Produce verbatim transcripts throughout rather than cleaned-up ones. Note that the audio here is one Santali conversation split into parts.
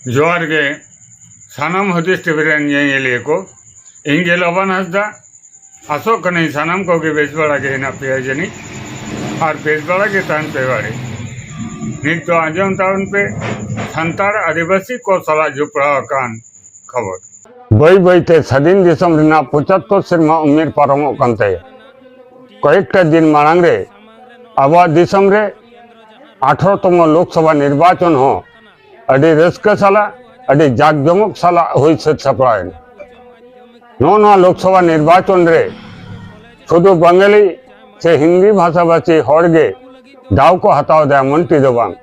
ᱡᱚᱦᱟᱨ ᱜᱮ ᱥᱟᱱᱟᱢ ᱦᱩᱫᱤᱥ ᱴᱤᱵᱷᱤ ᱨᱮᱱ ᱧᱮᱧᱮᱞᱤᱭᱟᱹ ᱠᱚ᱾ ᱤᱧ ᱜᱮ ᱞᱚᱵᱟᱱ ᱦᱟᱸᱥᱫᱟ᱾ ᱟᱥᱚᱜ ᱠᱟᱹᱱᱟᱹᱧ ᱥᱟᱱᱟᱢ ᱠᱚᱜᱮ ᱵᱮᱥ ᱵᱟᱲᱟ ᱜᱮ ᱦᱮᱱᱟᱜ ᱯᱮᱭᱟ ᱡᱟᱹᱱᱤᱡ, ᱟᱨ ᱵᱮᱥ ᱵᱟᱲᱟ ᱜᱮ ᱛᱟᱦᱮᱱ ᱯᱮ ᱵᱟᱲᱮ᱾ ᱱᱤᱛ ᱫᱚ ᱟᱸᱡᱚᱢ ᱛᱟᱵᱚᱱ ᱯᱮ ᱥᱟᱱᱛᱟᱲ ᱟᱹᱫᱤᱵᱟᱹᱥᱤ ᱠᱚ ᱥᱟᱞᱟᱜ ᱡᱚᱯᱲᱟᱣ ᱟᱠᱟᱱ ᱠᱷᱚᱵᱚᱨ᱾ ᱵᱟᱹᱭ ᱵᱟᱹᱭᱛᱮ ᱥᱟᱹᱫᱷᱤᱱ ᱫᱤᱥᱚᱢ ᱨᱮᱱᱟᱜ ᱯᱚᱸᱪᱟᱛᱛᱳᱨ ᱥᱮᱨᱢᱟ ᱩᱢᱮᱨ ᱯᱟᱨᱚᱢᱚᱜ ᱠᱟᱱ ᱛᱟᱭᱟ᱾ ᱠᱚᱭᱮᱠᱴᱟ ᱫᱤᱱ ᱢᱟᱲᱟᱝ ᱨᱮ ᱟᱵᱚᱣᱟᱜ ᱫᱤᱥᱚᱢ ᱨᱮ ᱟᱴᱷᱨᱚ ᱛᱚᱢᱚ ᱞᱳᱠᱥᱚᱵᱷᱟ ᱱᱤᱨᱵᱟᱪᱚᱱ ᱦᱚᱸ ᱟᱹᱰᱤ ᱨᱟᱹᱥᱠᱟᱹ ᱥᱟᱞᱟᱜ, ᱟᱹᱰᱤ ᱡᱟᱠ ᱡᱚᱢᱚᱠ ᱥᱟᱞᱟᱜ ᱦᱩᱭ ᱥᱟᱹᱛ ᱥᱟᱯᱲᱟᱣ ᱮᱱᱟ᱾ ᱱᱚᱜᱼᱚ ᱱᱚᱣᱟ ᱞᱳᱠᱥᱚᱵᱷᱟ ᱱᱤᱨᱵᱟᱪᱚᱱ ᱨᱮ ᱥᱩᱫᱷᱩ ᱵᱟᱝᱜᱟᱞᱤ ᱥᱮ ᱦᱤᱱᱫᱤ ᱵᱷᱟᱥᱟᱵᱷᱟᱥᱤ ᱦᱚᱲ ᱜᱮ ᱫᱟᱣ ᱠᱚ ᱦᱟᱛᱟᱣ ᱮᱫᱟ, ᱮᱢᱚᱱ ᱴᱷᱤᱠ ᱫᱚ ᱵᱟᱝ᱾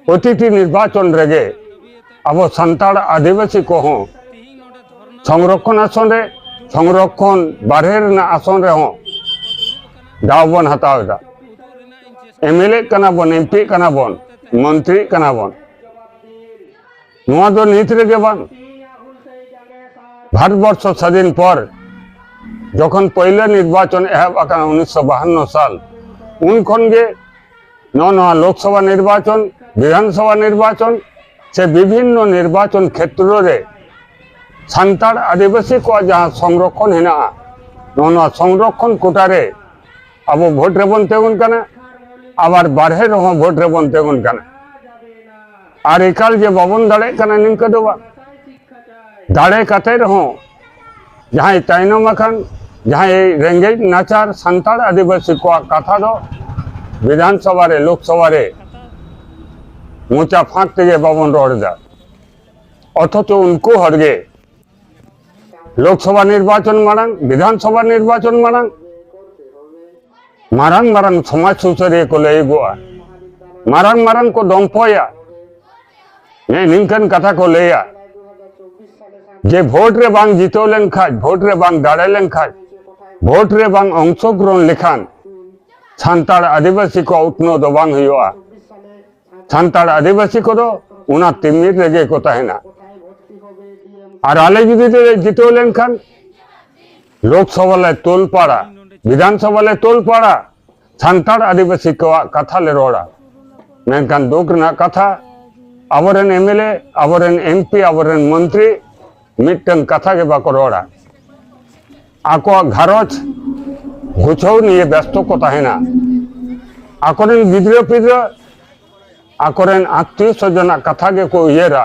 ᱯᱨᱚᱛᱤᱴᱤ ᱱᱤᱨᱵᱟᱪᱚᱱ ᱨᱮᱜᱮ ᱟᱵᱚ ᱥᱟᱱᱛᱟᱲ ᱟᱹᱫᱤᱵᱟᱹᱥᱤ ᱠᱚᱦᱚᱸ ᱥᱚᱝᱨᱚᱠᱠᱷᱚᱱ ᱟᱥᱚᱱ ᱨᱮ ᱥᱚᱝᱨᱚᱠᱠᱷᱚᱱ, ᱵᱟᱨᱦᱮ ᱨᱮᱱᱟᱜ ᱟᱥᱚᱱ ᱨᱮᱦᱚᱸ ᱫᱟᱣ ᱵᱚᱱ ᱦᱟᱛᱟᱣ ᱮᱫᱟ᱾ ᱮᱢᱮᱞᱮ ᱠᱟᱱᱟ ᱵᱚᱱ, ᱮᱢᱯᱤ ᱠᱟᱱᱟ ᱵᱚᱱ, ᱢᱚᱱᱛᱨᱤ ᱠᱟᱱᱟ ᱵᱚᱱ᱾ ᱱᱚᱣᱟ ᱫᱚ ᱱᱤᱛ ᱨᱮᱜᱮ ᱵᱟᱝ, ᱵᱷᱟᱨᱚᱛᱵᱚᱨᱥᱚ ᱥᱟᱹᱫᱷᱤᱱ ᱯᱚᱨ ᱡᱚᱠᱷᱚᱱ ᱯᱳᱭᱞᱳ ᱱᱤᱨᱵᱟᱪᱚᱱ ᱮᱦᱚᱵ ᱟᱠᱟᱱᱟ ᱩᱱᱤᱥᱥᱚ ᱵᱟᱦᱟᱱᱱᱚ ᱥᱟᱞ, ᱩᱱ ᱠᱷᱚᱱ ᱜᱮ ᱱᱚᱜᱼᱚ ᱱᱚᱣᱟ ᱞᱳᱠᱥᱚᱵᱷᱟ ᱱᱤᱨᱵᱟᱪᱚᱱ, ᱵᱤᱫᱷᱟᱱᱥᱚᱵᱷᱟ ᱱᱤᱨᱵᱟᱪᱚᱱ ᱥᱮ ᱵᱤᱵᱷᱤᱱᱱᱚ ᱱᱤᱨᱵᱟᱪᱚᱱ ᱠᱷᱮᱛᱨᱚ ᱨᱮ ᱥᱟᱱᱛᱟᱲ ᱟᱹᱫᱤᱵᱟᱹᱥᱤ ᱠᱚᱣᱟᱜ ᱡᱟᱦᱟᱸ ᱥᱚᱝᱨᱚᱠᱠᱷᱚᱱ ᱦᱮᱱᱟᱜᱼᱟ, ᱱᱚᱜᱼᱚ ᱱᱚᱣᱟ ᱥᱚᱝᱨᱚᱠᱠᱷᱚᱱ ᱠᱳᱴᱟ ᱨᱮ ᱟᱵᱚ ᱵᱷᱳᱴ ᱨᱮᱵᱚᱱ ᱛᱤᱸᱜᱩᱱ ᱠᱟᱱᱟ, ᱟᱵᱟᱨ ᱵᱟᱨᱦᱮ ᱨᱮᱦᱚᱸ ᱵᱷᱳᱴ ᱨᱮᱵᱚᱱ ᱛᱤᱸᱜᱩᱱ ᱠᱟᱱᱟ᱾ ᱟᱨ ᱮᱠᱟᱞ ᱡᱮ ᱵᱟᱵᱚᱱ ᱫᱟᱲᱮᱭᱟᱜ ᱠᱟᱱᱟ ᱱᱤᱝᱠᱟᱹ ᱫᱚ ᱵᱟᱝ, ᱫᱟᱲᱮ ᱠᱟᱛᱮ ᱨᱮᱦᱚᱸ ᱡᱟᱦᱟᱸᱭ ᱛᱟᱭᱱᱚᱢ ᱟᱠᱟᱱ, ᱡᱟᱦᱟᱸᱭ ᱨᱮᱸᱜᱮᱡ ᱱᱟᱪᱟᱨ ᱥᱟᱱᱛᱟᱲ ᱟᱹᱫᱤᱵᱟᱹᱥᱤ ᱠᱚᱣᱟᱜ ᱠᱟᱛᱷᱟ ᱫᱚ ᱵᱤᱫᱷᱟᱱ ᱥᱚᱵᱷᱟ ᱨᱮ, ᱞᱳᱠ ᱥᱚᱵᱷᱟ ᱨᱮ ᱢᱚᱪᱟ ᱯᱷᱟᱸᱠ ᱛᱮᱜᱮ ᱵᱟᱵᱚᱱ ᱨᱚᱲ ᱮᱫᱟ᱾ ᱚᱛᱷᱚᱪᱚ ᱩᱱᱠᱩ ᱦᱚᱲ ᱜᱮ ᱞᱳᱠ ᱥᱚᱵᱷᱟ ᱱᱤᱨᱵᱟᱪᱚᱱ ᱢᱟᱲᱟᱝ, ᱵᱤᱫᱷᱟᱱ ᱥᱚᱵᱷᱟ ᱱᱤᱨᱵᱟᱪᱚᱱ ᱢᱟᱲᱟᱝ ᱢᱟᱨᱟᱝ ᱢᱟᱨᱟᱝ ᱥᱚᱢᱟᱡᱽ ᱥᱩᱥᱟᱹᱨᱤᱭᱟᱹ ᱠᱚ ᱞᱟᱹᱭᱚᱜᱚᱜᱼᱟ, ᱢᱟᱨᱟᱝ ᱢᱟᱨᱟᱝ ᱠᱚ ᱰᱚᱢᱯᱚᱭᱟ᱾ ᱱᱮᱜᱼᱮ ᱱᱤᱝᱠᱟᱹᱱ ᱠᱟᱛᱷᱟ ᱠᱚ ᱞᱟᱹᱭᱟ ᱡᱮ ᱵᱷᱳᱴ ᱨᱮ ᱵᱟᱝ ᱡᱤᱛᱟᱹᱣ ᱞᱮᱱᱠᱷᱟᱡ, ᱵᱷᱳᱴ ᱨᱮ ᱵᱟᱝ ᱫᱟᱲᱮ ᱞᱮᱱᱠᱷᱟᱡ, ᱵᱷᱳᱴ ᱨᱮ ᱵᱟᱝ ᱚᱝᱥᱚᱜᱨᱚᱦᱚᱱ ᱞᱮᱠᱷᱟᱱ ᱥᱟᱱᱛᱟᱲ ᱟᱹᱫᱤᱵᱟᱹᱥᱤ ᱠᱚᱣᱟᱜ ᱩᱛᱱᱟᱹᱣ ᱫᱚ ᱵᱟᱝ ᱦᱩᱭᱩᱜᱼᱟ᱾ ᱥᱟᱱᱛᱟᱲ ᱟᱹᱫᱤᱵᱟᱹᱥᱤ ᱠᱚᱫᱚ ᱚᱱᱟ ᱛᱤᱢᱤᱨ ᱨᱮᱜᱮ ᱠᱚ ᱛᱟᱦᱮᱱᱟ᱾ ᱟᱨ ᱟᱞᱮ ᱡᱩᱫᱤ ᱞᱮ ᱡᱤᱛᱟᱹᱣ ᱞᱮᱱᱠᱷᱟᱱ ᱞᱳᱠ ᱥᱚᱵᱷᱟ ᱞᱮ ᱛᱚᱞ ᱯᱟᱲᱟ, ᱵᱤᱫᱷᱟᱱ ᱥᱚᱵᱷᱟ ᱞᱮ ᱛᱚᱞ ᱯᱟᱲᱟ, ᱥᱟᱱᱛᱟᱲ ᱟᱹᱫᱤᱵᱟᱹᱥᱤ ᱠᱚᱣᱟᱜ ᱠᱟᱛᱷᱟ ᱞᱮ ᱨᱚᱲᱟ᱾ ᱢᱮᱱᱠᱷᱟᱱ ᱫᱩᱠ ᱨᱮᱱᱟᱜ ᱠᱟᱛᱷᱟ, ᱟᱵᱚᱨᱮᱱ ᱮᱢᱮᱞᱮ, ᱟᱵᱚᱨᱮᱱ ᱮᱢᱯᱤ, ᱟᱵᱚᱨᱮᱱ ᱢᱚᱱᱛᱨᱤ ᱢᱤᱫᱴᱟᱝ ᱠᱟᱛᱷᱟ ᱜᱮ ᱵᱟᱠᱚ ᱨᱚᱲᱟ᱾ ᱟᱠᱚᱣᱟᱜ ᱜᱷᱟᱨᱚᱸᱡᱽ ᱜᱩᱪᱷᱟᱹᱣ ᱱᱤᱭᱮ ᱵᱮᱥᱛᱚ ᱠᱚ ᱛᱟᱦᱮᱱᱟ᱾ ᱟᱠᱚᱨᱮᱱ ᱜᱤᱫᱽᱨᱟᱹ ᱯᱤᱫᱽᱨᱟᱹ, ᱟᱠᱚᱨᱮᱱ ᱟᱛᱛᱤᱭᱚ ᱥᱚᱡᱚᱱᱟᱜ ᱠᱟᱛᱷᱟ ᱜᱮᱠᱚ ᱩᱭᱦᱟᱹᱨᱟ᱾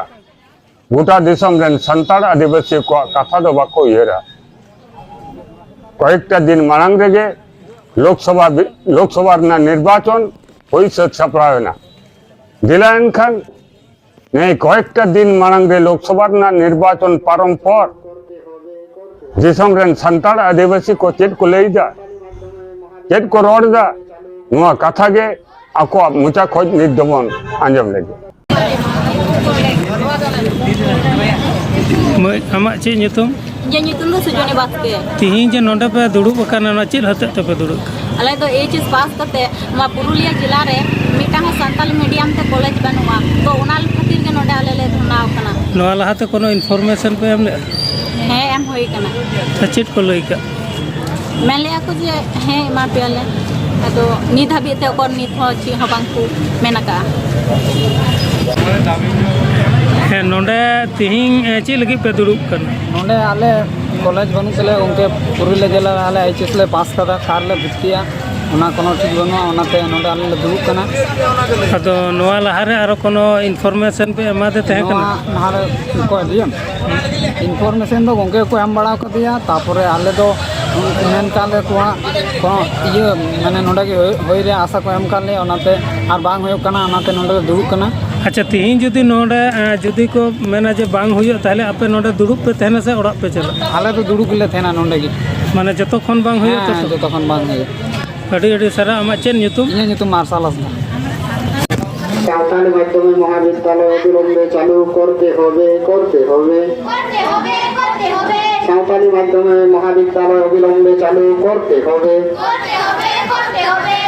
ᱜᱚᱴᱟ ᱫᱤᱥᱚᱢ ᱨᱮᱱ ᱥᱟᱱᱛᱟᱲ ᱟᱹᱫᱤᱵᱟᱹᱥᱤ ᱠᱚᱣᱟᱜ ᱠᱟᱛᱷᱟ ᱫᱚ ᱵᱟᱠᱚ ᱩᱭᱦᱟᱹᱨᱟ᱾ ᱠᱚᱭᱮᱠᱴᱟ ᱫᱤᱱ ᱢᱟᱲᱟᱝ ᱨᱮᱜᱮ ᱞᱳᱠᱥᱚᱵᱷᱟ ᱵᱤ-, ᱞᱳᱠᱥᱚᱵᱷᱟ ᱨᱮᱱᱟᱜ ᱱᱤᱨᱵᱟᱪᱚᱱ ᱦᱩᱭ ᱥᱟᱹᱛ ᱥᱟᱯᱲᱟᱣ ᱮᱱᱟ᱾ ᱫᱮᱞᱟ ᱮᱱᱠᱷᱟᱱ ᱱᱤᱭᱟᱹ ᱠᱚᱭᱮᱠᱴᱟ ᱫᱤᱱ ᱢᱟᱲᱟᱝ ᱨᱮ ᱞᱳᱠᱥᱚᱵᱷᱟ ᱨᱮᱱᱟᱜ ᱱᱤᱨᱵᱟᱪᱚᱱ ᱯᱟᱨᱚᱢ ᱯᱚᱨ ᱫᱤᱥᱚᱢ ᱨᱮᱱ ᱥᱟᱱᱛᱟᱲ ᱟᱹᱫᱤᱵᱟᱹᱥᱤ ᱠᱚ ᱪᱮᱫ ᱠᱚ ᱞᱟᱹᱭ ᱮᱫᱟ, ᱪᱮᱫ ᱠᱚ ᱨᱚᱲ ᱮᱫᱟ, ᱱᱚᱣᱟ ᱠᱟᱛᱷᱟ ᱜᱮ ᱟᱠᱚᱣᱟᱜ ᱢᱚᱪᱟ ᱠᱷᱚᱱ ᱱᱤᱛ ᱫᱚᱵᱚᱱ ᱟᱸᱡᱚᱢ ᱞᱮᱜᱮ᱾ ᱢᱟᱹᱭ, ᱟᱢᱟᱜ ᱪᱮᱫ ᱧᱩᱛᱩᱢ? ᱤᱧᱟᱹᱜ ᱧᱩᱛᱩᱢ ᱫᱚ ᱥᱩᱡᱚᱱᱤ ᱵᱟᱥᱠᱮ᱾ ᱛᱤᱦᱤᱧ ᱡᱮ ᱱᱚᱰᱮ ᱯᱮ ᱫᱩᱲᱩᱵ ᱟᱠᱟᱱᱟ, ᱱᱚᱣᱟ ᱪᱮᱫ ᱦᱚᱛᱮᱡ ᱛᱮᱯᱮ ᱫᱩᱲᱩᱵ ᱠᱟᱱᱟ? ᱟᱞᱮ ᱫᱚ ᱮᱭᱤᱪ ᱮᱥ ᱯᱟᱥ ᱠᱟᱛᱮ ᱱᱚᱣᱟ ᱯᱩᱨᱩᱞᱤᱭᱟᱹ ᱡᱮᱞᱟ ᱨᱮ ᱢᱤᱫᱴᱟᱝ ᱦᱚᱸ ᱥᱟᱱᱛᱟᱞᱤ ᱢᱤᱰᱤᱭᱟᱢ ᱛᱮ ᱠᱚᱞᱮᱡᱽ ᱵᱟᱹᱱᱩᱜᱼᱟ, ᱛᱚ ᱚᱱᱟ ᱠᱷᱟᱹᱛᱤᱨ ᱜᱮ ᱱᱚᱰᱮ ᱟᱞᱮ ᱞᱮ ᱫᱷᱚᱨᱱᱟᱣ ᱠᱟᱱᱟ᱾ ᱱᱚᱣᱟ ᱞᱟᱦᱟᱛᱮ ᱠᱚᱱᱚ information ᱯᱮ ᱮᱢ ᱞᱮᱫᱼᱟ? ᱦᱮᱸ, ᱮᱢ ᱦᱩᱭ ᱠᱟᱱᱟ᱾ ᱛᱚ ᱪᱮᱫ ᱠᱚ ᱞᱟᱹᱭ ᱠᱟᱜ? ᱢᱮᱱ ᱞᱮᱜᱼᱟ ᱠᱚ ᱡᱮ ᱦᱮᱸ, ᱮᱢᱟ ᱯᱮᱭᱟᱞᱮ, ᱟᱫᱚ ᱱᱤᱛ ᱦᱟᱹᱵᱤᱡ ᱛᱮ ᱚᱠᱚᱨ ᱱᱤᱛ ᱦᱚᱸ ᱪᱮᱫ ᱦᱚᱸ ᱵᱟᱝ ᱠᱚ ᱢᱮᱱ ᱟᱠᱟᱜᱼᱟ᱾ ᱦᱮᱸ, ᱱᱚᱰᱮ ᱛᱤᱦᱤᱧ ᱮ, ᱪᱮᱫ ᱞᱟᱹᱜᱤᱫ ᱯᱮ ᱫᱩᱲᱩᱵ ᱠᱟᱱᱟ? ᱱᱚᱰᱮ ᱟᱞᱮ ᱠᱚᱞᱮᱡᱽ ᱵᱟᱹᱱᱩᱜ ᱛᱟᱞᱮᱭᱟ ᱜᱚᱢᱠᱮ, ᱯᱩᱨᱩᱞᱤᱭᱟᱹ ᱡᱮᱞᱟ ᱨᱮ ᱟᱞᱮ ᱮᱭᱤᱪ ᱮᱥ ᱞᱮ ᱯᱟᱥ ᱠᱟᱫᱟ, ᱚᱠᱟ ᱨᱮᱞᱮ ᱵᱷᱚᱨᱛᱤᱜᱼᱟ ᱚᱱᱟ ᱠᱳᱱᱳ ᱴᱷᱤᱠ ᱵᱟᱹᱱᱩᱜᱼᱟ, ᱚᱱᱟᱛᱮ ᱱᱚᱰᱮ ᱟᱞᱮ ᱞᱮ ᱫᱩᱲᱩᱵ ᱠᱟᱱᱟ᱾ ᱟᱫᱚ ᱱᱚᱣᱟ ᱞᱟᱦᱟᱨᱮ ᱟᱨᱚ ᱠᱳᱱᱳ information ᱯᱮ ᱮᱢᱟᱫᱮ ᱛᱟᱦᱮᱸ ᱠᱟᱱᱟ? ᱱᱚᱣᱟ ᱱᱟᱦᱟᱨᱮ ᱚᱠᱚᱭ ᱰᱤ ᱮᱢ? information ᱫᱚ ᱜᱚᱢᱠᱮ ᱠᱚ ᱮᱢ ᱵᱟᱲᱟ ᱟᱠᱟᱫᱮᱭᱟ, ᱛᱟᱨᱯᱚᱨᱮ ᱟᱞᱮ ᱫᱚ ᱢᱮᱱ ᱠᱟᱜ ᱞᱮ ᱠᱚᱣᱟ ᱠᱳᱱᱳ ᱤᱭᱟᱹ ᱢᱟᱱᱮ ᱱᱚᱰᱮ ᱜᱮ ᱦᱩᱭ ᱨᱮᱭᱟᱜ ᱟᱥᱟ ᱠᱚ ᱮᱢ ᱠᱟᱜ ᱞᱮᱭᱟ, ᱚᱱᱟᱛᱮ ᱟᱨ ᱵᱟᱝ ᱦᱩᱭᱩᱜ ᱠᱟᱱᱟ, ᱚᱱᱟᱛᱮ ᱱᱚᱰᱮ ᱞᱮ ᱫᱩᱲᱩᱵ ᱠᱟᱱᱟ᱾ ᱟᱪᱪᱷᱟ, ᱛᱤᱦᱤᱧ ᱡᱩᱫᱤ ᱱᱚᱰᱮ ᱮ, ᱡᱩᱫᱤ ᱠᱚ ᱢᱮᱱᱟ ᱡᱮ ᱵᱟᱝ ᱦᱩᱭᱩᱜ, ᱛᱟᱦᱞᱮ ᱟᱯᱮ ᱱᱚᱰᱮ ᱫᱩᱲᱩᱵ ᱯᱮ ᱛᱟᱦᱮᱱᱟ ᱥᱮ ᱚᱲᱟᱜ ᱯᱮ ᱪᱟᱞᱟᱜᱼᱟ? ᱟᱞᱮ ᱫᱚ ᱫᱩᱲᱩᱵ ᱜᱮᱞᱮ ᱛᱟᱦᱮᱱᱟ ᱱᱚᱰᱮ ᱜᱮ᱾ ᱢᱟᱱᱮ ᱡᱚᱛᱚ ᱠᱷᱚᱱ ᱵᱟᱝ ᱦᱩᱭᱩᱜ ᱦᱮᱸ, ᱛᱚᱛᱚ? ᱡᱚᱛᱚ ᱠᱷᱚᱱ ᱵᱟᱝ ᱦᱩᱭᱩᱜ᱾ ᱟᱹᱰᱤ ᱟᱹᱰᱤ ᱥᱟᱨᱦᱟᱣ᱾ ᱟᱢᱟᱜ ᱪᱮᱫ ᱧᱩᱛᱩᱢ? ᱤᱧᱟᱹᱜ ᱧᱩᱛᱩᱢ ᱢᱟᱨᱥᱟᱞ ᱦᱟᱸᱥᱫᱟ᱾ ᱥᱟᱶᱛᱟᱞᱤ ᱢᱟᱫᱽᱫᱷᱚᱢᱤᱠ ᱢᱚᱦᱟᱵᱤᱫᱽᱫᱟᱞᱚᱭ ᱚবিᱞᱚᱢᱵᱮ ᱪᱟᱹᱞᱩ ᱠᱚᱨᱛᱮ ᱦᱚᱵᱮ, ᱠᱚᱨᱛᱮ ᱦᱚᱵᱮ। ᱥᱟᱶᱛᱟᱞᱤ ᱢᱟᱫᱽᱫᱷᱚᱢᱤᱠ ᱢᱚᱦᱟᱵᱤᱫᱽᱫᱟᱞᱚᱭ ᱚᱵᱤᱞᱚᱢᱵᱮ ᱪᱟᱹᱞᱩ ᱠᱚᱨᱛᱮ ᱦᱚᱵᱮ।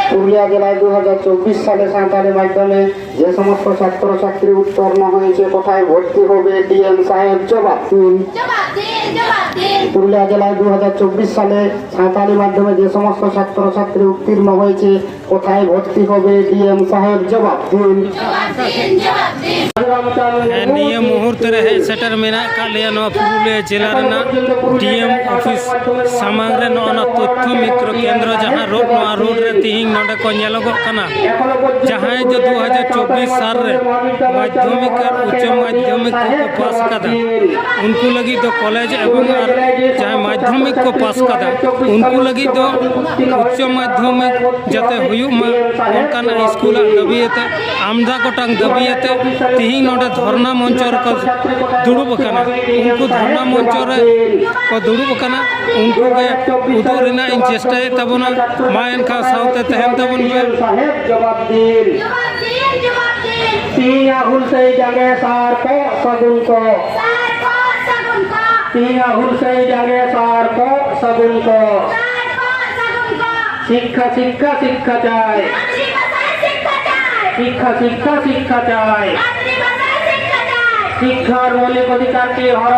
পুরুলিয়া জেলায় দু হাজার চব্বিশ সালে সাঁওতালি মাধ্যমে যে সমস্ত ছাত্রছাত্রী উত্তীর্ণ হয়েছে, কোথায় ভর্তি হবে, ডিএম সাহেব জবাব দিন। পুরুলিয়া জেলায় দু হাজার চব্বিশ সালে সাঁওতালি মাধ্যমে যে সমস্ত ছাত্রছাত্রী উত্তীর্ণ হয়েছে, কোথায় ভর্তি হবে? ডিএম সাহেব জবাব দিন। ᱦᱮᱸ, ᱱᱤᱭᱟᱹ ᱢᱩᱦᱩᱨᱛ ᱨᱮ ᱦᱮᱡ ᱥᱮᱴᱮᱨ ᱢᱮᱱᱟᱜ ᱟᱠᱟᱫ ᱞᱮᱭᱟ ᱱᱚᱣᱟ ᱯᱩᱨᱩᱞᱤᱭᱟᱹ ᱡᱮᱞᱟ ᱨᱮᱱᱟᱜ ᱰᱤᱮᱢ ᱚᱯᱷᱤᱥ ᱥᱟᱢᱟᱝ ᱨᱮ, ᱱᱚᱜᱼᱚ ᱱᱟ ᱛᱚᱛᱛᱷᱚ ᱢᱤᱛᱨᱚ ᱠᱮᱱᱫᱨᱚ, ᱡᱟᱦᱟᱸ ᱨᱳᱰ, ᱱᱚᱣᱟ ᱨᱳᱰ ᱨᱮ ᱛᱤᱦᱤᱧ ᱱᱚᱰᱮ ᱠᱚ ᱧᱮᱞᱚᱜᱚᱜ ᱠᱟᱱᱟ᱾ ᱡᱟᱦᱟᱸᱭ ᱫᱚ ᱫᱩ ᱦᱟᱡᱟᱨ ᱪᱚᱵᱵᱤᱥ ᱥᱟᱞ ᱨᱮ ᱢᱟᱫᱽᱫᱷᱚᱢᱤᱠ ᱟᱨ ᱩᱪᱪᱚ ᱢᱟᱫᱽᱫᱷᱚᱢᱤᱠ ᱠᱚᱠᱚ ᱯᱟᱥ ᱠᱟᱫᱟ, ᱩᱱᱠᱩ ᱞᱟᱹᱜᱤᱫ ᱫᱚ ᱠᱚᱞᱮᱡᱽ ᱮᱵᱚᱝ ᱟᱨ ᱡᱟᱦᱟᱸᱭ ᱢᱟᱫᱽᱫᱷᱚᱢᱤᱠ ᱠᱚ ᱯᱟᱥ ᱠᱟᱫᱟ, ᱩᱱᱠᱩ ᱞᱟᱹᱜᱤᱫ ᱫᱚ ᱩᱪᱪᱚ ᱢᱟᱫᱽᱫᱷᱚᱢᱤᱠ ᱡᱟᱛᱮ ᱦᱩᱭᱩᱜ ᱢᱟ, ᱚᱱᱠᱟᱱᱟᱜ ᱥᱠᱩᱞᱟᱜ ᱫᱟᱹᱵᱤ ᱟᱛᱮ, ᱟᱢᱫᱟ ᱜᱚᱴᱟᱝ ᱫᱟᱹᱵᱤ ᱟᱛᱮ ᱛᱤᱦᱤᱧ ᱱᱚᱰᱮ ᱫᱷᱚᱨᱱᱟ ᱢᱚᱧᱪᱚ ᱨᱮᱠᱚ ᱫᱩᱲᱩᱵ ᱟᱠᱟᱱᱟ᱾ ᱩᱱᱠᱩ ᱫᱷᱚᱨᱱᱟ ᱢᱚᱧᱪᱚ ᱨᱮ ᱠᱚ ᱫᱩᱲᱩᱵ ᱟᱠᱟᱱᱟ, ᱩᱱᱠᱩ ᱜᱮ ᱩᱫᱩᱜ ᱨᱮᱱᱟᱜ ᱤᱧ ᱪᱮᱥᱴᱟᱭᱮᱫ ᱛᱟᱵᱚᱱᱟ᱾ ᱢᱟ ᱮᱱᱠᱷᱟᱱ ᱥᱟᱶᱛᱮ ᱛᱟᱦᱮᱱ ᱛᱟᱵᱚᱱ ᱯᱮ᱾ ᱥᱟᱦᱮᱵ ᱡᱚᱵᱟᱵ ᱫᱤᱱ᱾ ᱡᱚᱵᱟᱵ ᱫᱤᱱ, ᱡᱚᱵᱟᱵ ᱫᱤᱱ᱾ ᱛᱤᱦᱤᱧᱟᱜ ᱦᱩᱞᱥᱟᱹᱭ ᱡᱟᱸᱜᱮ ᱥᱟᱨ ᱠᱚᱜ ᱥᱟᱹᱜᱩᱱ ᱠᱚᱜ᱾ ᱥᱟᱨ ᱠᱚᱜ ᱥᱟᱹᱜᱩᱱ ᱠᱚᱜ᱾ ᱛᱤᱦᱤᱧᱟᱜ ᱦᱩᱞᱥᱟᱹᱭ ᱡᱟᱸᱜᱮ ᱥᱟᱨ ᱠᱚᱜ ᱥᱟᱹᱜᱩᱱ ᱠᱚᱜ᱾ ᱥᱟᱨ ᱠᱚᱜ ᱥᱟᱹᱜᱩᱱ ᱠᱚᱜ᱾ শিক্ষা, শিক্ষা, শিক্ষা চাই। মাতৃভাষায় শিক্ষা চাই। শিক্ষা, শিক্ষা, শিক্ষা চাই। মাতৃভাষায় শিক্ষা চাই। শিক্ষার মৌলিক অধিকারকে হরণ